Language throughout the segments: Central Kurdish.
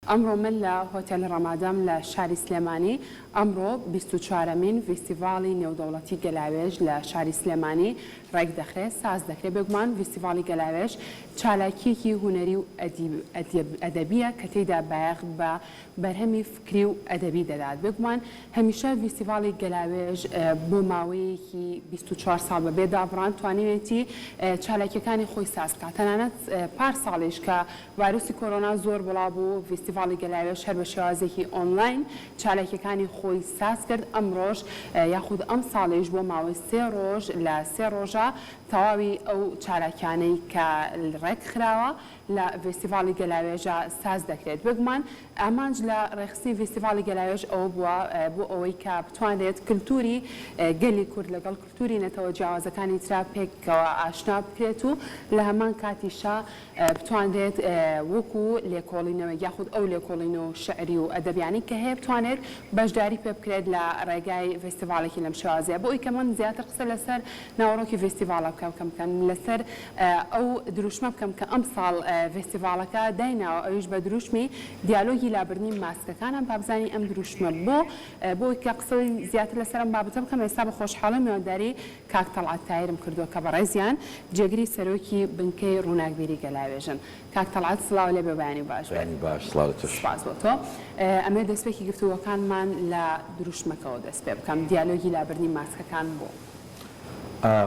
ئەمڕۆ من لە هۆتێل ڕەمادام لە شاری سلێمانی، ئەمڕۆ بیست و چوارەمین ڤیستیڤاڵی نێودەوڵەتی گەلاوێژ لە شاری سلێمانی ڕێکدەخرێ، ساز دەکرێ. بێگومان ڤیستیڤاڵی گەلاوێژ چالاکییەکی هونەری و ئەدەبییە کە تێیدا بایەخ بە بەرهەمی فکری و ئەدەبی دەدات. بێگومان هەمیشە ڤیستیڤاڵی گەلاوێژ بۆ ماوەیەکی 24 ساڵ بەبێ دابڕان توانیوێتی چالاکییەکانی خۆی ساز بکات. تەنانەت پار ساڵیش کە ڤایرۆسی کۆرۆنا زۆر بڵاو بوو، ڤیستیڤاڵی گەلاوێژ هەر بە شێوازێکی ئۆنلاین چالاکییەکانی خۆی ساز کرد، ئەمڕۆش یاخود ئەمساڵیش بۆ ماوەی سێ ڕۆژ لە سێ ڕۆژە تەواوی ئەو چالاکیانەی کە ڕێکخراوە لە ڤیستیڤاڵی گەلاوێژا ساز دەکرێت. بێگومان ئامانج لە ڕێکخستنی ڤیستیڤاڵی گەلاوێژ ئەوە بووە بۆ ئەوەی کە بتوانرێت کلتوری گەلی کورد لەگەڵ کلتوری نەتەوە جیاوازەکانی ترا پێکەوە ئاشنا بکرێت و لە هەمان کاتیشا بتوانرێت وەکو لێکۆڵینەوەیەک یاخود ئەو لێکۆڵینەوە شیعری و ئەدەبیانەی کە هەیە بتوانێت بەشداری پێ بکرێت لە ڕێگای ڤیستیڤاڵێکی لەم شێوازەیە بۆ ئەوی کە من زیاتر قسە لەسەر ناوەڕۆکی ڤیستیڤاڵە بکەم کەم بکەم لەسەر ئەو دروشمە بکەم کە ئەمساڵ ڤیستیڤاڵەکە دایناوە ئەویش بە دروشمی دیالۆگی لابردنی ماسکەکانە با بزانین ئەم دروشمە بۆ بۆ ئەوی کە قسەی زیاتر لەسەر ئەم بابەتە بکەم ئێستا بە خۆشحاڵی میوانداری کاک تەڵعەت تایرم کردووە کە بەڕێزیان جێگری سەرۆکی بنکەی ڕووناکبیری گەلاوێژن. کاک تەڵعەت سڵاو لێ بێ بەیانی باش بێت. بەیانی باش سڵاو لە تۆش. سپاس بۆ تۆ. ئەمەوێ دەستپێکی گفتوگۆکانمان لە دروشمەکەوە دەست پێ بکەم، دیالۆگی لابردنی ماسکەکان بۆ؟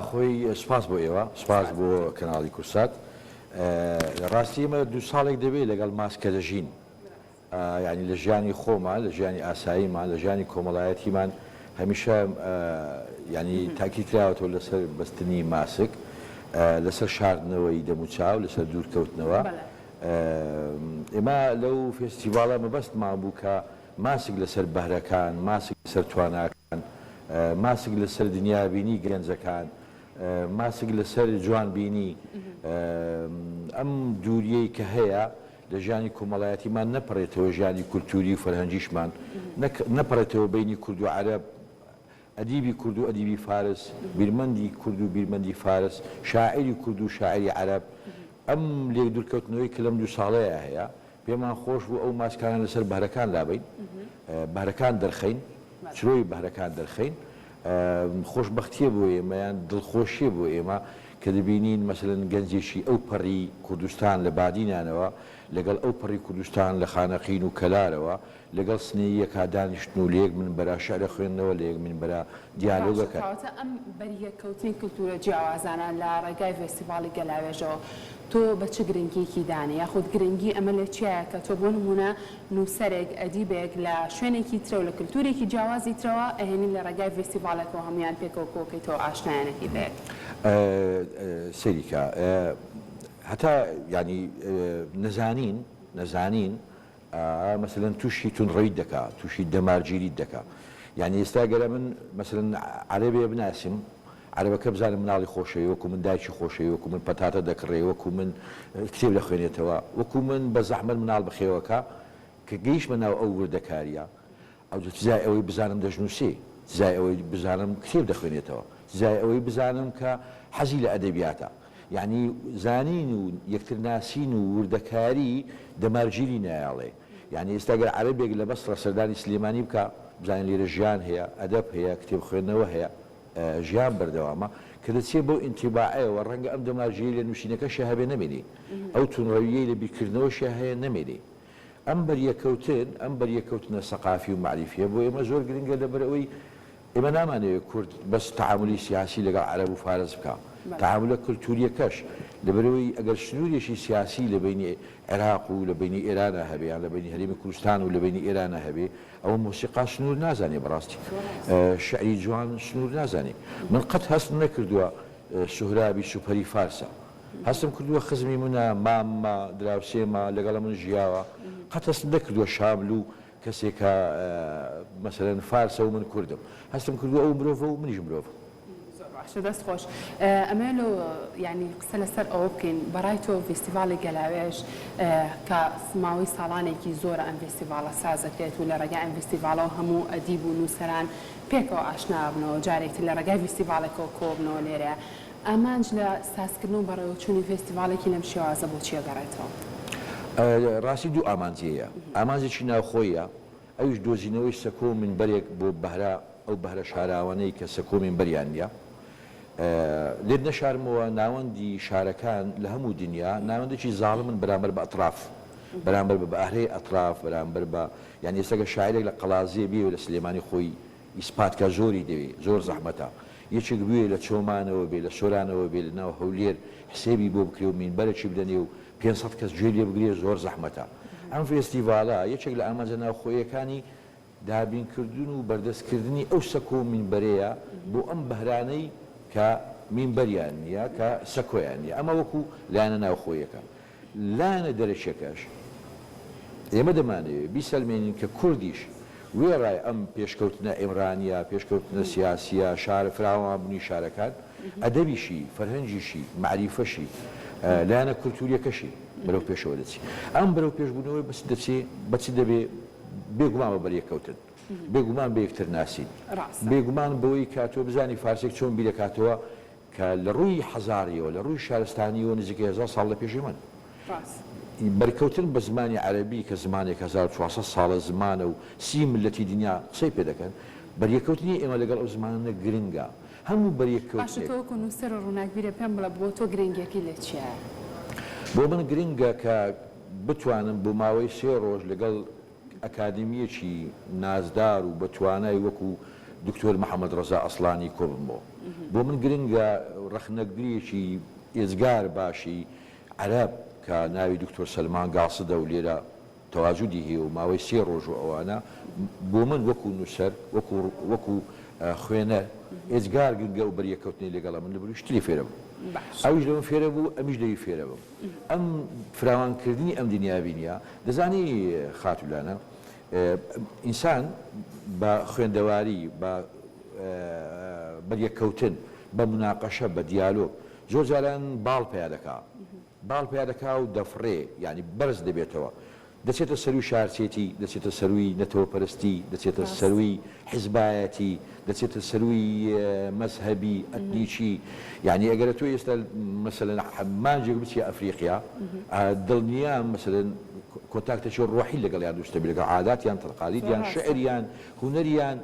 خۆی سپاس بۆ ئێوە، سپاس بۆ کەناڵی کوردسات. لە ڕاستی ئێمە دوو ساڵێک دەبێ لەگەڵ ماسکە دەژین. یانی لە ژیانی خۆمان، لە ژیانی ئاساییمان، لە ژیانی کۆمەڵایەتیمان هەمیشە یانی تاکید کراوەتەوە لەسەر بەستنی ماسک، لەسەر شاردنەوەی دەموچاو، لەسەر دوورکەوتنەوە. ئێمە لەو فێستیڤاڵە مەبەستمان بوو کە ماسک لەسەر بەهرەکان، ماسک لەسەر تواناکان، ماسک لەسەر دنیابینی گەنجەکان، ماسک لەسەر جوانبینی، ئەم دووریەی کە هەیە لە ژیانی کۆمەڵایەتیمان نەپەڕێتەوە ژیانی کولتووری و فەرهەنگیشمان نەک نەپەڕێتەوە بەینی کورد و عەرەب، ئەدیبی کورد و ئەدیبی فارس، بیرمەندی کورد و بیرمەندی فارس، شاعیری کورد و شاعیری عەرەب. ئەم لێک دوورکەوتنەوەی کە لەم دوو ساڵەیا هەیە، پێمان خۆش بوو ئەو ماسکانە لەسەر بەهرەکان لابەین، بەهرەکان دەرخەین، چرۆی بەهرەکان دەرخەین. خۆشبەختییە بۆ ئێمە یان دڵخۆشییە بۆ ئێمە کە دەبینین مەسەلەن گەنجێکی ئەو پەڕی کوردستان لە بادینانەوە لەگەڵ ئەو پەڕی کوردستان لە خانەقین و کەلارەوە لەگەڵ سنەییەکا دانیشتن و لە یەک منبەرا شیعر ئەخوێننەوە لە یەک منبەرا دیالۆگ باشە ئەکەن. کەواتە ئەم بەریەککەوتنی کلتورە جیاوازانە لە ڕێگای ڤێستیڤاڵی گەلاوێژەوە تۆ بە چ گرنگیەکی دانێ یاخود گرنگی ئەمە لە چیایە کە تۆ بۆ نموونە نووسەرێک، ئەدیبێک لە شوێنێکی ترەوە، لە کلتورێکی جیاوازی ترەوە ئەهێنی لە ڕێگای ڤێستیڤاڵێکەوە هەموویان پێکەوە کۆکەیتەوە ئاشنایان ئەکەی بە یەک. سەیری کە هەتا یانی نەزانین نەزانین مەسەلەن تووشی توندڕەویت دەکا تووشی دەمارگیریت دەکا یانی ئێستا گەر ئەمن مەسەلەن عەرەبێ بناسم عەرەبەکە بزانم مناڵی خۆشەوێ وەکو من دایکی خۆشەوێ وەکو من پەتاتە دەکڕێ وەکو من کتێب دەخوێنێتەوە وەکو من بە زەحمەت مناڵ بخێوەکا کە گەیشتمە ناو ئەو وردەکاریە ئەوجا چزای ئەوەی بزانم دەشنووسێ چزای ئەوەی بزانم کتێب دەخوێنێتەوە چزای ئەوەی بزانم کە حەزی لە ئەدەبیاتە یانی زانین و یەکتر ناسین و وردەکاری دەمارگیری نایەڵێ یانی ئێستا گەر عەرەبێک لە بەسڕە سەردانی سلێمانی بکا بزانێ لێرە ژیان هەیە ئەدەب هەیە کتێب خوێندنەوە هەیە ژیان بەردەوامە، کە دەچێ بەو ئینتیباعەیەوە ڕەنگە ئەم دەمارگیریەی لە نووسینەکەشیا هەبێ نەمێنێ، ئەو توندڕەوییەی لە بیرکردنەوەشیا هەیە نەمێنێ. ئەم بەریەککەوتن، ئەم بەریەککەوتنە سەقافی و مەعریفییە بۆ ئێمە زۆر گرنگە لەبەرئەوەی ئێمە نامانەوێ کورد بەس تەعامولی سیاسی لەگەڵ عەرەب و فارس بکا، تەعامولە کولتوورییەکەش، لەبەرئەوەی ئەگەر سنوورێکی سیاسی لە بەینی عێراق و لە بەینی ئێرانا هەبێ یان لە بەینی هەرێمی کوردستان و لە بەینی ئێرانا هەبێ، ئەوە مۆسیقا سنوور نازانێ بەڕاستی شعری جوان سنوور نازانێ من قەت هەستم نەکردووە سوهرابی سوپەری فارسە هەستم کردووە خزمی منە ماممە دراوسێمە لەگەڵە من ژیاوە قەت هەستم نەکردووە شاملوو کەسێکە مەسەلەن فارسە و من کوردم هەستم کردووە ئەو مرۆڤە و منیش مرۆڤم. زۆر باشە دەست خۆش ئەمەوێ لۆ یانی قسە لەسەر ئەوە بکەین بەڕای تۆ ڤیستیڤاڵی گەلاوێژ کە ماوەی ساڵانێکی زۆرە ئەم ڤیستیڤاڵە سازەکرێت و لە ڕێگای ئەم ڤیستیڤاڵەوە هەموو ئەدیب و نووسەران پێکەوە ئاشنا بنەوە جارێکتر لە ڕێگای ڤیستیڤاڵێکەوە کۆبنەوە لێرە ئامانج لە سازکردن و بەڕێوەچوونی ڤێستیڤاڵێکی لەم شێوازە بۆ چی ئەگەڕێتەوە؟ ڕاستی دوو ئامانجی هەیە، ئامانجێکی ناوخۆییە، ئەویش دۆزینەوەی سەکۆ و مینبەرێک بۆ بەهرە ئەو بەهرە شاراوانەی کە سەکۆ و مینبەریان نییە. لێت نەشارمەوە ناوەندی شارەکان لە هەموو دنیا ناوەندێکی زاڵمن بەرامبەر بە ئەتراف، بەرامبەر بە بەهرەی ئەتراف، بەرامبەر بە یانی ئێستا گەر شاعیرێک لە قەڵازێ بیەوێ لە سلێمانی خۆی ئیسپات کا زۆری دەوێ، زۆر زەحمەتە. یەکێک بوێ لە چۆمانەوە بێ، لە سۆرانەوە بێ، لە ناو هەولێر حسێبی بۆ بکرێ و مینبەرەکی بدەنێ و 500 کەس گوێی لێ بگرێ زۆر زەحمەتە. ئەم فێستیڤاڵە یەکێک لە ئامانجە ناوخۆییەکانی دابینکردن و بەردەستکردنی ئەو سەکۆ و مینبەرەیە بۆ ئەم بەهرانەی کە مینبەریان نییە، کە سەکۆیان نییە. ئەمە وەکو لایەنە ناوخۆییەکە. لایەنە دەرەکیەکەش ئێمە دەمانەوێ بیسەلمێنین کە کوردیش وێڕای ئەم پێشکەوتنە عیمرانیە، پێشکەوتنە سیاسیە، شار فراوانبونی شارەکان، ئەدەبیشی، فەرهەنگیشی، مەعریفەشی، لایەنە کولتوریەکەشی بەرەو پێشەوە دەچی. ئەم بەرەو پێشبونەوەی بە چ دەچێ، بە چ دەبێ؟ بێگومان بە بەریەککەوتن، بێگومان بە یەکتر ناسین، بێگومان بەوەی کە تۆ بزانی فارسێک چۆن بیرەکاتەوە، کە لە ڕووی حەزاریەوە، لە ڕووی شارستانیەوە نزیکەی هەزا ساڵ لە پێش ئێمەن. بەرکەوتن بە زمانی عەرەبی کە زمانێک 1400 ساڵە زمانە و 30 میللەتی دنیا قسەی پێ دەکەن، بەریەککەوتنی ئێمە لەگەڵ ئەو زمانە گرنگە. هەموو باشە بەریەککەوتنێک. تۆ وەکو نووسەر و ڕووناکبیرە پێم بڵێ بۆ تۆ گرنگیەکەی لە چیایە؟ بۆ من گرنگە کە بتوانم بۆ ماوەی سێ ڕۆژ لەگەڵ ئەکادیمییەکی نازدار و بە توانای وەکو دکتۆر محەمەد ڕەزا ئەسڵانی کۆببمەوە. بۆ من گرنگە ڕەخنەگرێکی ئێجگار باشی عەرەب کە ناوی دکتۆر سەلمان گاسدە و لێرە تەواجودی هەیە و ماوەی سێ ڕۆژ و ئەوانە بۆ من وەکو نووسەر وەکو وەکو خوێنەر ئێجگار گرنگە ئەو بەریەککەوتنەی لەگەڵە من لەبەروی شتری فێرە بووم. ئەویش لەمن فێرە بوو ئەمیش لەوی فێرە بم. ئەم فراوانکردنی ئەم دنیابینیە، دەزانی خاتوو لانە، ئینسان بە خوێندەواری، بە بەریەککەوتن، بە موناقەشە، بە دیالۆگ، زۆر جاران باڵ پەیا دەکا، باڵ پەیا دەکا و دەفڕێ، یانی بەرز دەبێتەوە. دەچێتە سەرووی شارچێتی، دەچێتە سەرووی نەتەوەپەرستی، دەچێتە سەرووی حیزبایەتی، دەچێتە سەرووی مەزهەبی، ئەتنیکی. یانی ئەگەر تۆ ئێستا مەسەلەن مانگێک بچیە ئەفریقیا، دڵنیام مەسەلەن کۆنتاکتێکی ڕۆحی لەگەڵیان دروست دەبێت، لەگەڵ عاداتیان، تەقالیدیان، شعریان، هونەریان.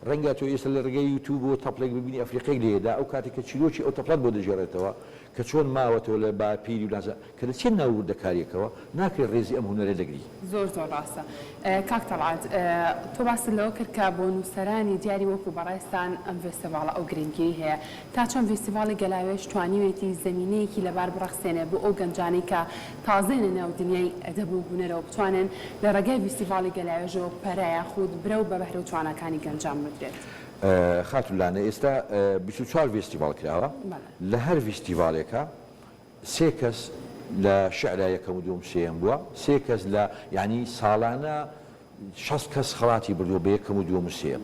ڕەنگە تۆ ئێستا لە ڕێگەی یوتوبەوە تەپڵێک ببینی ئەفریقیەک لێیەدا ئەو کاتێک کە چیرۆکی ئەو تەپڵەت بۆ دەگێڕێتەوە کە چۆن ماوەتەوە لە باپیری و نازانم کە دەچیە ناو وردەکاریەکەوە ناکرێت ڕێزی ئەم هونەرە نەگری. زۆر زۆر ڕاستە کاک تەڵعەت تۆ باست لەوە کرد کە بۆ نووسەرانی دیاری وەکو بەڕێزتان ئەم ڤێستیڤاڵە ئەو گرنگیەی هەیە تا چەند ڤێستیڤاڵی گەلاوێژ توانیوێتی زەمینەیەکی لەبار بڕەخسێنێ بۆ ئەو گەنجانەی کە تازەیە لە ناو دنیای ئەدەب و هونەرەوە بتوانن لە ڕێگای ڤیستیڤاڵی گەلاوێژەوە پەرە یاخود برەو بە بەهرە و تواناکانی گەنجان بدرێت. خاتوو لانە ئێستا 24 ڤێستیڤاڵ کراوە لە هەر ڤیستیڤاڵێکا سێ کەس لە شعرا یەکەم و دووەم سێیەم بووە سێ کەس لە یانی ساڵانە 60 کەس خەڵاتی بردووە بە یەکەم و دووەم و سێیەم.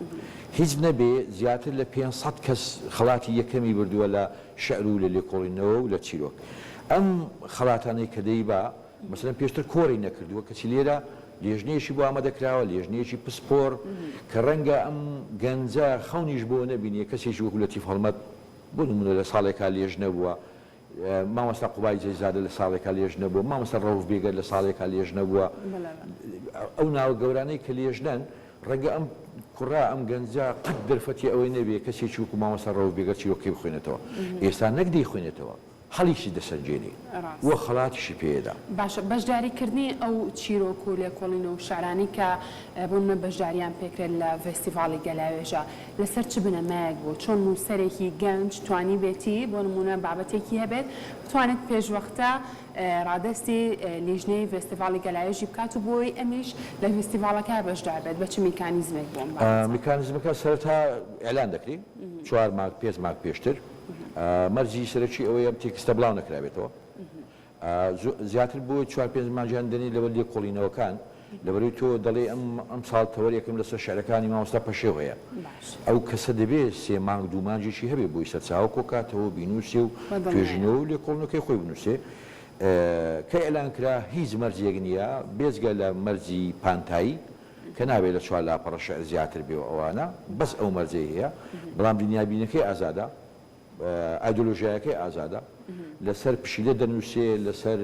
هیچ نەبێ زیاتر لە 500 کەس خەڵاتی یەکەمی بردووە لە شعر و لە لێکۆڵینەوە و لە چیرۆک. ئەم خەڵاتانەی کە دەیبا، مەسەلەن پێشتر کۆڕی نەکردووە، کەچی لێرە لێژنەیەکی بۆ ئامادە کراوە، لێژنەیەکی پسپۆڕ کە ڕەنگە ئەم گەنجە خەونیش بۆ نەبینێ، کەسێکی وەکوو لەتیف هەڵمەت بۆ نموونە لە ساڵێکا لێژنە بووە، مامۆستا قوبای جەیزادە لە ساڵێکا لێژنە بووە، مامۆستا ڕەوف بێگەرد لە ساڵێکا لێژنە بووە، ئەو ناوە گەورانەی کە لێژنەن، ڕەنگە ئەم کوڕە، ئەم گەنجە قەت دەرفەتی ئەوەی نەبێ کەسێکی وەکوو مامۆستا ڕەوف بێگەرد چیرۆکەکەی بخوێنێتەوە. ئێستا نەک دەیخوێنێتەوە، هەڵیشی دەسەنگێنێ و خەڵاتیشی پێ دەدا. باشە بەشداریکردنی ئەو چیرۆک و لێکۆڵینەوە و شعرانەی کە بۆ نمونە بەشداریان پێکرێت لە ڤێستیڤاڵی گەلاوێژە لەسەر چ بنەمایەک بوو؟ چۆن نووسەرێکی گەنج توانیبێتی بۆ نموونە بابەتێکی هەبێت بتوانێت پێشوەختە ڕادەستی لیژنەی ڤێستیڤاڵی گەلاوێژی بکات و بۆی ئەمیش لە ڤیستیڤاڵەکە بەشدار بێت بە چ میکانیزمێک بوو ئەم بابەتە؟ میکانیزمەکە سەرەتا ئیعلان دەکرێ چوار مانگ پێنج مانگ پێشتر مەرجی سەرەکی ئەوەیە ئەم تێکستە بڵاو نەکرابێتەوە زیاتر بۆ چوار پێنج مانگیان دەنێ لەبەر لێکۆڵینەوەکان لەبەرەوەی تۆ دەڵێی ئەم ئەمساڵ تەوەرێکم لەسەر شعرەکانی مامۆستا پەشێو هەیە ئەو کەسە دەبێ سێ مانگ دوو مانگێکی هەبێ بۆی سەرچاوە کۆکاتەوە بینوسێ و توێژینەوە و لێکۆڵینەوەکەی خۆی بنوسێ کە ئیعلان کرا هیچ مەرجێک نییە بێجگە لە مەرجی پانتایی کە نابێ لە چوار لاپەڕە شعر زیاتر بێ و ئەوانە بەس ئەو مەرجەی هەیە بەڵام دنیابینەکەی ئازادە ئایدۆلۆژیایەکەی ئازادە لەسەر پشیلە دەنووسێ لەسەر.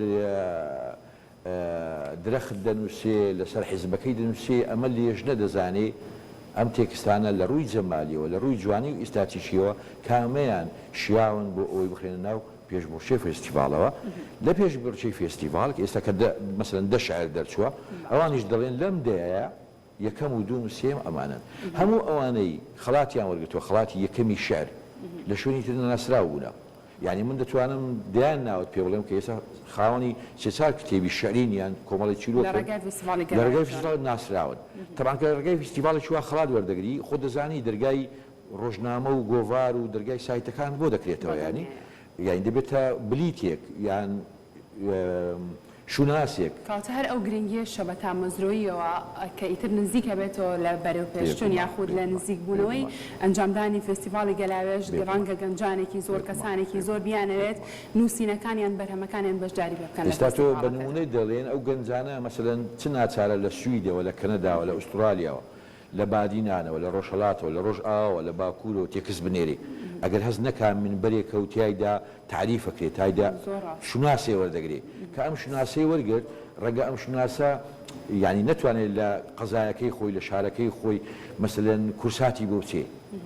درەخت دەنووسێ، لەسەر حیزبەکەی دەنووسێ، ئەمە لێژنە دەزانێ ئەم تێکستانە لە ڕووی جەمالیەوە، لە ڕووی جوانی و ئیستاتیکیەوە کامەیان شیاون بۆ ئەوەی بخرێنە ناو پێشبڕکێی فێستیڤاڵەوە. لە پێشبڕکێی فێستیڤاڵ کە ئێستا کە دە مەسەلەن دە شاعیر دەرچووە، ئەوانیش دەڵێن لەم دەیە یەکەم و دووم و سێیەم ئەمانەن. هەموو ئەوانەی خەڵاتیان وەرگرتووە، خەڵاتی یەکەمی شیعر لە شوێنی تر نەناسراو بوونە. یانی من دەتوانم دەیان ناوت پێ بڵێم کە ئێستا خاوەنی سێ چار کتێبی شیعرین یان کۆمەڵی لە چیرۆکن ڕێگای فیستیڤاڵی لە ڕێگای گەلاوێژەوە. فیستیڤاڵ ناسراون. تەبعەن کە لە ڕێگای فیستیڤاڵێکی وا خەڵات وەردەگری، خۆت دەزانی دەرگای ڕۆژنامە و گۆڤار و دەرگای سایتەکانت بۆ دەکرێتەوە یانی بەدڵنیایە. یانی دەبێتە بلیتێک یان شوناسێک. کەواتە هەر ئەو گرنگیەشە بە تامەزرۆییەوە کە ئیتر نزیک ئەبێتەوە لە بەرەوپێشچوون بێگومان یاخود لە بێگومان نزیکبوونەوەی بێگومان ئەنجامدانی فێستیڤاڵی گەلاوێژ بێگومان ڕەنگە گەنجانێکی زۆر بێگومان کەسانێکی زۆر بێگومان بیانەوێت بێگومان. نووسینەکانیان بەرهەمەکانیان بەشداری پێ بکەن لە ئێستا تۆ بە فێستیڤاڵەکەدا. نموونە دەڵێن ئەو گەنجانە مەسەلەن چ ناچارە لە سویدەوە لە کەنەداوە لە ئوسترالیاوە لە بادینانەوە، لە ڕۆژهەڵاتەوە، لە ڕۆژئاواوە، لە باکوورەوە تێکست بنێرێ. ئەگەر هەست نەکا مینبەرێکە و تیایدا تەعریف ئەکرێ، تایدا زۆر ڕاستە. شوناسێ وەردەگرێ. کە ئەم شوناسەی وەرگرت، ڕەنگە ئەم شوناسە یانی نەتوانێ لە قەزایەکەی خۆی، لە شارەکەی خۆی مەسەلەن کورساتی بۆ بچێ.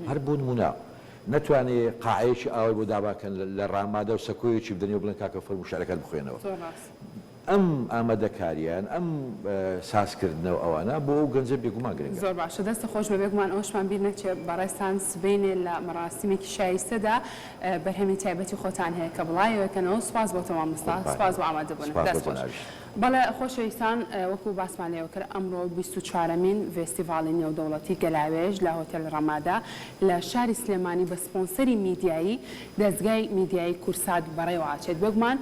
هەر بۆ نموونە نەتوانێ قاعەیەکی ئاوای بۆ داباکەن لە ڕامادە و سەکۆیەکی بدەنێ و بڵێن کاکە فەرموو شعرەکەت بخوێنەوە. زۆر ڕاستە. ئەم ئامادەکارییە یان ئەم سازکردنە و ئەوانە بۆ ئەو گەنجە بێگومان گرنگە. زۆر باشە دەستت خۆش بێ بێگومان ئەوەشمان بیر نەچێ بەڕێزتان سبەینێ لە مەراسیمێکی شایستەدا بەرهەمی تایبەتی خۆتان هەیە کە بڵاویەکەنەوە سوپاس بۆ تۆ مامۆستا قوربانت سوپاس بۆ ئامادەبوونت سوپاس بۆ دەست خۆش جەنابیشت. بەڵێ خۆشەویستان وەکو باسمان لێوە کرد ئەمڕۆ 24مین ڤێستیڤاڵی نێودەوڵەتی گەلاوێژ لە هۆتێل ڕەمادا لە شاری سلێمانی بە سپۆنسەری میدیایی دەزگای میدیایی کورسات بەڕێوە ئەچێت بێگومان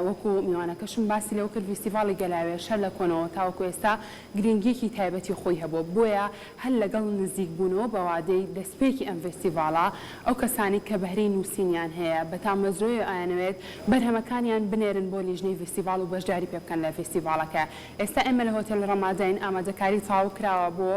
وەکو میوانەکەشم باسی لەوە کرد ڤیستیڤاڵی گەلاوێژ هەر لە کۆنەوە تاوەکو ئێستا گرنگیەکی تایبەتی خۆی هەبووە بۆیە هەر لەگەڵ نزیک بوونەوە بە وادەی دەستپێکی ئەم ڤێستیڤاڵە ئەو کەسانەی کە بەهرەی نووسینیان هەیە بە تامەزرۆیەوە ئەیانەوێت بەرهەمەکانیان بنێرن بۆ لیژنەی ڤیستیڤاڵ و بەشداری پێ بکەن لە ڤیستیڤاڵەکە ئێستا ئێمە لە هۆتێل ڕەماداین ئامادەکاری تەواو کراوە بۆ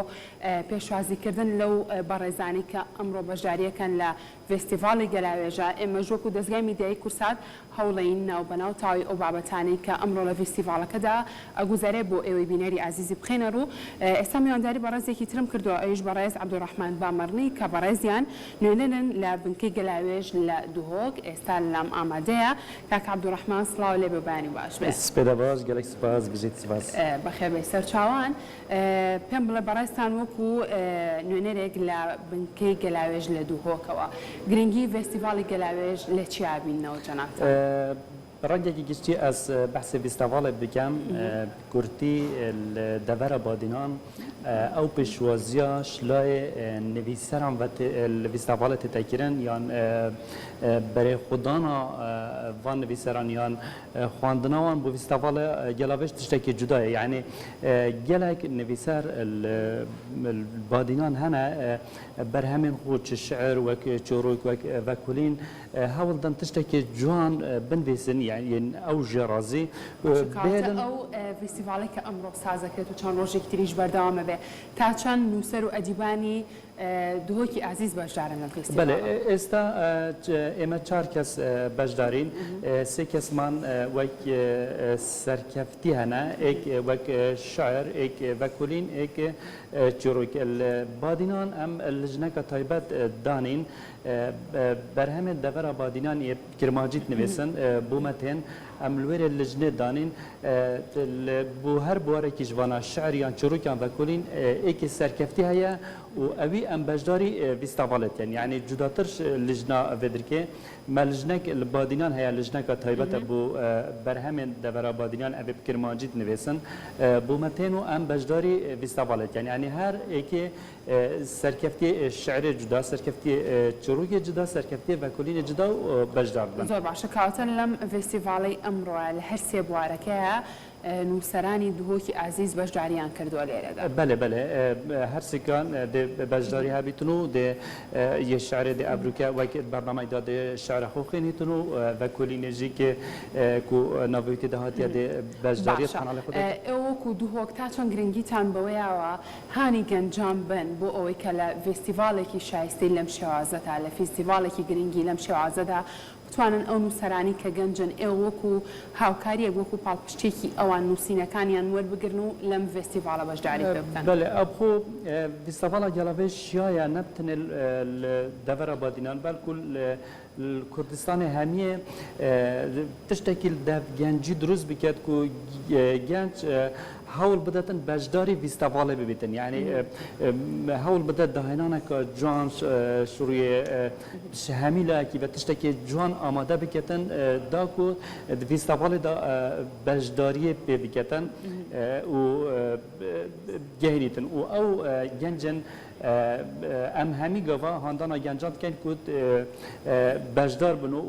پێشوازیکردن لەو بەڕێزانەی کە ئەمڕۆ بەشداریەکەن لە ڤێستیڤاڵی گەلاوێژە، ئێمەش وەکو دەزگای میدیایی کورسات هەوڵەین ناوبەناو تەواوی ئەو بابەتانەی کە ئەمڕۆ لە ڤیستیڤاڵەکەدا ئەگوزەرێ بۆ ئێوەی بینەری ئازیزی بخەینە ڕوو. ئێستا میوانداری بەڕێزێکی ترم کردووە ئەویش بەڕێز عەبدولڕەحمان بامەڕنی کە بەڕێزیان نوێنەرن لە بنکەی گەلاوێژ لە دهۆک ئێستا لام ئامادەیە. کاک عەبدولڕەحمان سڵاو لێ بێ و بەیانی باش بێ. سپێدە باش گەلەک سپاس بژیت سپاس. بەخێربێی سەرچاوان. پێم بڵێ بەڕێزتان وەکو نوێنەرێک لە بنکەی گەلاوێژ لە دهۆکەوە گرنگی ڤێستیڤاڵی گەلاوێژ لە چیا بیننەوە جەنابتان؟ بە ڕەنگێکی گشتی ئەز بەحسێ ڤیستاڤاڵێ بکەم کورتی لە دەڤەرە بادینان ئەو پێشوازیە شلایێ نڤیسەران ڤە لە ڤیستاڤاڵێ تێتە کرن یان بەرێ خودانا ڤان نڤیسەران یان خواندنا وان بۆ ڤیستاڤاڵێ گەلاڤێژ تشتێکی جودایە یەعنی گەلەک نڤیسەر بادینان هەنە بەرهەمێن خۆ چ شعر وەک چۆرۆک وەک ڤەکولین هەوڵ دەن تشتێکی جوان بنڤیسن یەعنی ئەو ژێ ڕازی باشە کەواتە بێلن. ئەو ڤیستیڤاڵەی کە ئەمڕۆ سازەکرێت و چەند ڕۆژێکی تریش بەردەوام ئەبێ تا چەند نووسەر و ئەدیبانی دهۆکی ئازیز بەشدارن لەم بەلێ فێستیڤاڵە؟ ئێستا ئێمە چار کەس بەشدارین، سێ کەسمان وەک سەرکەفتی هەنە، ئێک وەک شعر، ئێک ڤەکولین، ئێک چیڕۆک. لە بادینان ئەم لجنەکە تایبەت دانین بەرهەمێن دەڤەرا بادینان یێ کرمانجی تنوێسن بۆ مە تێن ئەم لوێرێ لجنێ دانین بۆ هەر بوارێکیش ڤانا شعر یان چیڕۆک یان ڤەکولین ئێکێ سەرکەفتی هەیە و ئەوی ئەم بەشداری ڤیستاڤالێ تێن یەعنی جوداترش لجنا ڤێدرکێ مە لجنەک لە بادینان هەیە لجنەکە تایبەتە بۆ بەرهەمێن دەڤەرا بادینان ئەڤێ بکرمانجی تنوێسن بۆ مە تێن و ئەم بەشداری ڤیستاڤالێ تێن یەعنی هەر ئێکێ سەرکەفتێ شعرێ جودا، سەرکەفتێ چیڕوکێ جودا، سەرکەفتێ ڤەکۆلینێ جودا و بەشدار دبن. زۆر باشە کەواتە لەم ڤێستیڤاڵەی ئەمڕۆیا لە هەر سێ بوارەکەیا نووسەرانی دهۆکی ئازیز بەشداریان کردووە لێرەدا. بەلێ بەلێ هەر سێکان دێ بەشداری هەبیتن و دێ یێ شعرێ دێ ئەڤروکە وەک بەرنامەی دا دێ شعرە خۆ خوێنیتن و ڤەکۆلینێ ژی کێ کو ناڤێ وی تێدا هاتیە دێ بەشداریە باشە قەناڵێ خۆ دێ. ئێوە وەکوو دهۆک تا چەند گرنگیتان بەوەیاوە هانی گەنجان بەن بۆ ئەوەی کە لە ڤێستیڤاڵێکی شایستەی لەم شێوازەدا، لە فیستیڤاڵێکی گرنگی لەم شێوازەدا. بتوانن ئەو نووسەرانی کە گەنجن ئێوە وەکو هاوکاریەک وەکو پاڵپشتێکی ئەوان نووسینەکانیان وەربگرن و لەم ڤێستیڤاڵە بەشداری پێ بکەن؟ بەلێ ئەو ڤیستیڤاڵا گەلاوێژ شیایە نە بتەنێ لە دەڤەرا بادینان بەلکو لە کوردستانێ هەمیێ تشتەکی دەڤ گەنجی دروست بکەت کو گەنج هەوڵ بدەتن بەشداری ڤیستیڤاڵێ ببیتن یعنی هەوڵ بدەت داهێنانەکە جوان شروعێ هەمی لایەکی بە تشتێکی جوان ئامادە بکەتن داکو ڤیستیڤاڵێ دا بەشداریێ پێ بکەتن و گەهێنیتن و ئەو گەنجن ئەم هەمی گاڤا هاندانا گەنجان دکەین کو بەشدار بن و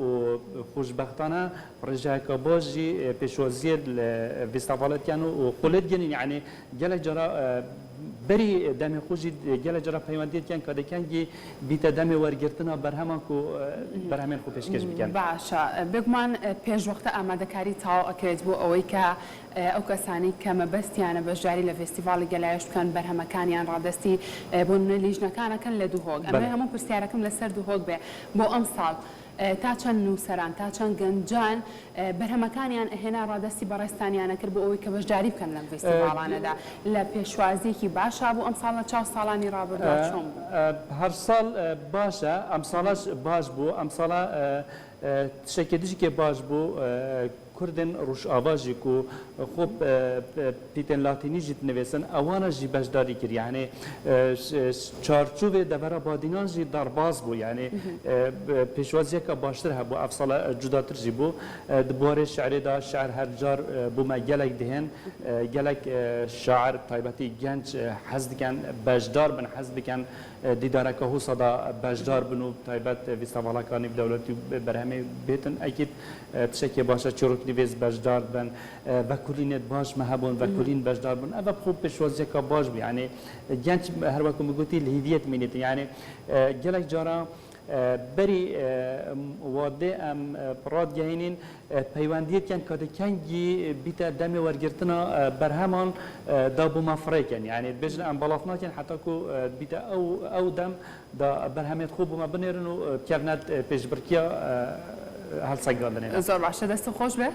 خۆشبەختانە ڕێژەیەکە باش ژی پێشوازیێ لە ڤیستیڤاڵێ دکەن و خۆ لێ دگەنین یعنی گەلەک جارا بەری دەمێ خۆ ژی گەلەک جارا پەیوەندی دکەن کە دەکەنگی بیتە دەمێ وەرگرتنا بەرهەمان کو بەرهەمێن خۆ پێشکەش بکەن. باشە بێگومان پێشوەختە ئامادەکاری تەواو ئەکرێت بۆ ئەوەی کە ئەو کەسانەی کە مەبەستیانە بەشداری لە ڤێستیڤاڵی گەلاوێژ بکەن بەرهەمەکانیان ڕادەستی بۆ نمونە لیژنەکان ئەکەن لە دهۆک ئەمەوێ هەموو پرسیارەکەم لەسەر دهۆک بێ بۆ ئەمساڵ تا چەند نووسەران تا چەند گەنجان بەرهەمەکانیان ئەهێنا ڕادەستی بەڕێزتانیان ئەکرد بۆ ئەوەی کە بەشداری بکەن لەم ڤێستیڤاڵانەدا لە پێشوازیەکی باشا بوو ئەمساڵ لە چاو ساڵانی ڕابردووە چۆن بوو؟ هەر ساڵ باشە ئەمساڵەش باش بوو ئەمساڵە تشتێکی دژکێ باش بوو کوردن ڕوژئاڤا ژی کو خۆ پیتێن لاتینی ژی دنویسن ئەوانە ژی بەشداری کرد یعنی چارچووێ دەڤەرا بادینان ژی دەرباز بوو یعنی پێشوازیەکە باشتر هەبوو ئەف ساڵە جوداتر ژی بوو د بوارێ شعرێدا شعر هەر جار بوومە گەلەک دهێن گەلەک شاعر تایبەتی گەنج حەز دکەن بەشدار بن حەز بکەن دیدارەکە هوسەدا بەشدار بن و تایبەت ڤیستیڤاڵەکانی دەولەتی بەرهەمێ بێتن ئەکید تشتێ باشە چیرۆکنویس بەشدار بن ڤەکولینێت باش مە هەبوون ڤەکولین بەشدار بوون ئەڤە خۆ پێشوازیەکە باش بوو یعنی گەنج هەر وەکو گوتی هیڤیەت مینێت یعنی گەلەک جارا بەری وادێ ئەم ڕادگەهێنین پەیوەندیەکەن کاتێ کەنگی بیتە دەمێ وەرگرتنا بەرهەمان دا بۆ مەفرێکەن یعنی بێژن ئەم بەڵاف ناکەن حتا کو بیتە ئەو ئەو دەم دا بەرهەمێت خۆ بۆ مە بنێرن و بکەڤنەت پێشبڕکیا هەڵسەنگاندنێ. زۆر باشە دەستت خۆش بێ.